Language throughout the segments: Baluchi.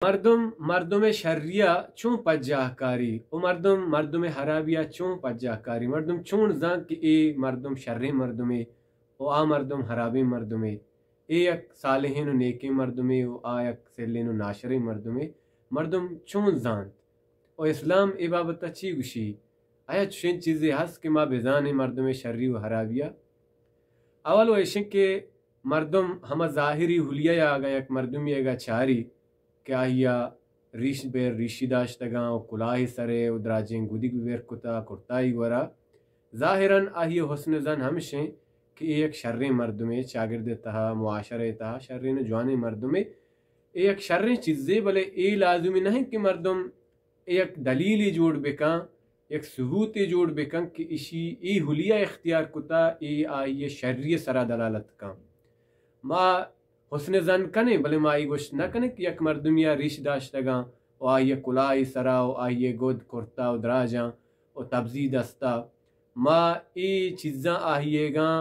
مردم مردم شری ءَ چون پجاہ کاری و مردم مردم حرابی ءَ چون پجاہ کاری؟ مردم چون زانت کہ اے مردم شریں مردمے و آ مردم حرابیں مردمے، اے یک صالحیں و نیکیں مردمے و آ یک سلیں و ناشریں مردمے؟ مردم چون زانت؟ و اسلام اے بابت ءَ چی گوشی؟ آیا چشیں چیزے ہست کہ ما بزانیں مردم شری و حرابی ءَ؟ اول و ایشیں کہ مردم ہما ظاہری حلیہ ءَ اگاں یک مردمی اگاں چاری کہ آئی ءَ ریش بیر ریشی داشتگاں و کلاہے سر ءَ و دراجیں گدیگ بیر کتا کرتائی گورا، ظاہراً آئی ءِ حسن ظن ہمشیں کہ اے یک شریں مردمے، چاگرد ءِ تہا، معاشرہ ءِ تہا شریں و جوانیں مردمے، اے یک شریں چیزے، بلے اے لازمی نہ انت کہ مردم یک دلیلے جوڑ بکن، یک ثبوتے جوڑ بکن کہ اشی اے حلیہ اختیار کتا، اے آئی ءِ شری ءِ سرا دلالت کن۔ ما حسن ظن کنیں، بلے ما اے گوشت نہ کنیں کہ یک مردمی ءَ ریش داشتگاں و آئی ءِ کلاہی سرا و آئی ءِ گد کرتا و دراجاں و تبزی دستا۔ ما اے چیزاں آئی ءِ گاں،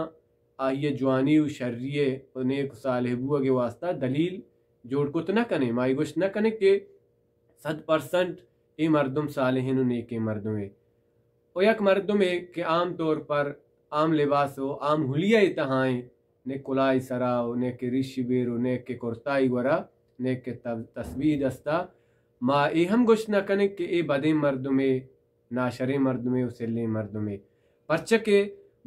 آئی ءِ جوانی و شری ءِ و نیک و صالح بوگ ءِ واسطہ دلیل جوڑ کت نہ کنیں۔ ما اے گوشت نہ کنیں کہ صد پرسنٹ اے مردم صالحیں و نیکیں مردمے۔ و یک مردمے کہ عام طور پر عام لباس و عام حلیہ ءِ تہا ایں، نے کلاہی سرا و نے کہ ریشی بیر و نے کہ کرتائی گورا، نے کہ تب-، تسبیح دستا، ما اے ہم گوشت نہ کنیں کہ اے بدیں مردمے، ناشریں مردمے و سلیں مردمے۔ پرچہ کہ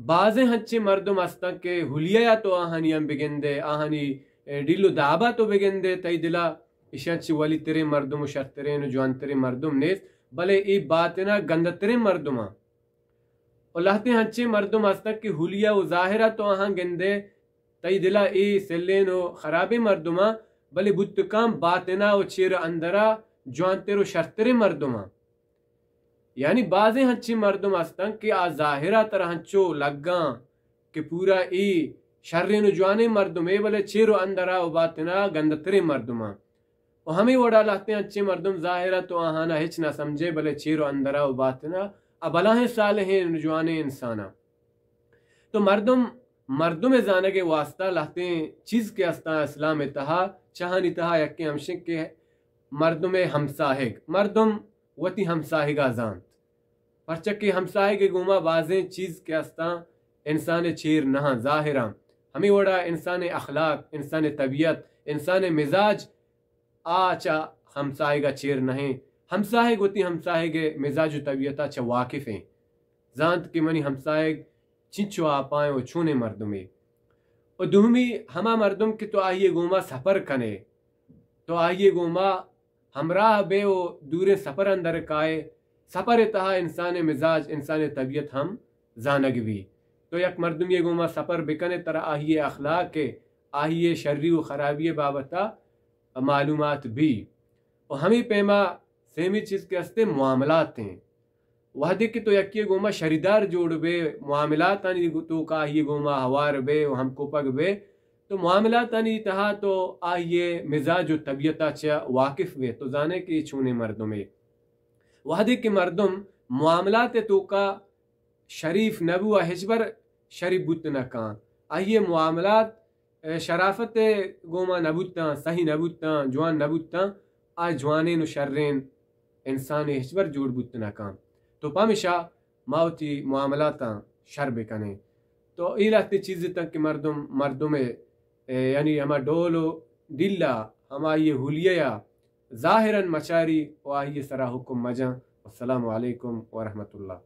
بازیں ہنچیں مردم ہستاں کہ حلیہ ءَ تو آہانی ہم بگندے، آہانی، اے، ڈیل و دابا تو بگندے، تئی دلا ایشاں چہ ولی تریں مردم و شرتریں و جوانتریں مردم نیست، بلے اے باطنا گندہ تریں مردماں۔ و لہتیں ہنچیں مردم ہستاں کہ حلیہ و ظاہرا تو آہاں گندے، تئی دلا اے سلیں و خرابیں مردماں، بلے بوت کاں باطنا و چیر و اندرا جوانتر و شرتریں مردماں۔ یعنی بازیں ہنچیں مردم ہستاں کہ آ ظاہرا ترا ہنچو لگاں کہ پورا اے شریں و جوانیں مردمے، بلے چیر و اندرا و باطنا گندہ تریں مردماں۔ و ہمے وڑا لہتیں انچیں مردم ظاہرا تو آہانا ہچ نہ سمجھے، بلے چیر و اندرا و باطنا آ بلاہیں صالحیں و جوانیں انساناں۔ تو مردم، مردم زانگ ءِ واسطہ لہتیں چیز کہ استاں اسلام ءِ تہا، چہانی تہا یکے ہمشیں کہ مردم ءِ ہمساہگ، مردم وتی ہمساہگا زانت۔ پرچہ کہ ہمساہگ ءِ گوما بازیں چیز کہ استاں انسان ءِ چیر نہ آں، ظاہراں۔ ہمے وڑا انسان ءِ اخلاق، انسان ءِ طبیعت، انسان ءِ مزاج آ چہ ہمساہگ ءَ چیر نہ ایں۔ ہمساہگ وتی ہمساہگ ءِ مزاج و طبیعت ءَ چہ واقف ایں۔ زانت کہ منی ہمساہگ چنچو آپاں و چونیں مردمے۔ و دومی ہما مردم کہ تو آئی ءِ گوما سفر کنے، تو آئی ءِ گوما ہمراہ بے و دوریں سفر اندر کائے، سفر ءِ تہا انسان ءِ مزاج، انسان ءِ طبیعت ہم زانگ بی۔ تو یک مردمی ءِ گوما سفر بکنے، ترا آئی ءِ اخلاق ءِ، آئی ءِ شری و خرابی ءِ بابت ءَ معلومات بی۔ و ہمے پیما سیمی چیز کہ ہستے معاملات ایں۔ وہدے کہ تو یکے گوما شریدار جوڑ بے، معاملاتانی توکا آئی گوما ہوار بے و ہمکوپگ بے، تو معاملاتانی تہا تو آئی مزاج و طبیعتا چہ واقف بے، تو زانے کہ اے چونیں مردمے۔ وہدے کہ مردم معاملات توکا شریف نہ بو، آ ہچبر شریف بوت نہ کاں۔ آئی معاملات، اے، شرافت گوما نہ بوتاں، صحیح نہ بوتاں، جوان نہ بوتاں، آ جوانین و شرین انسانے ہچبر جوڑ بوت نہ کاں۔ تو پمیشا ما وتی معاملاتاں شر بکنیں۔ تو اے لہتیں چیز اتاں کہ مردم، مردم، اے، یعنی ہما ڈول و ڈیلا، ہمائی حلیہ یا ظاہراً مچاری و آئی سرا حکم مجاں۔ السلام علیکم ورحمۃ اللہ۔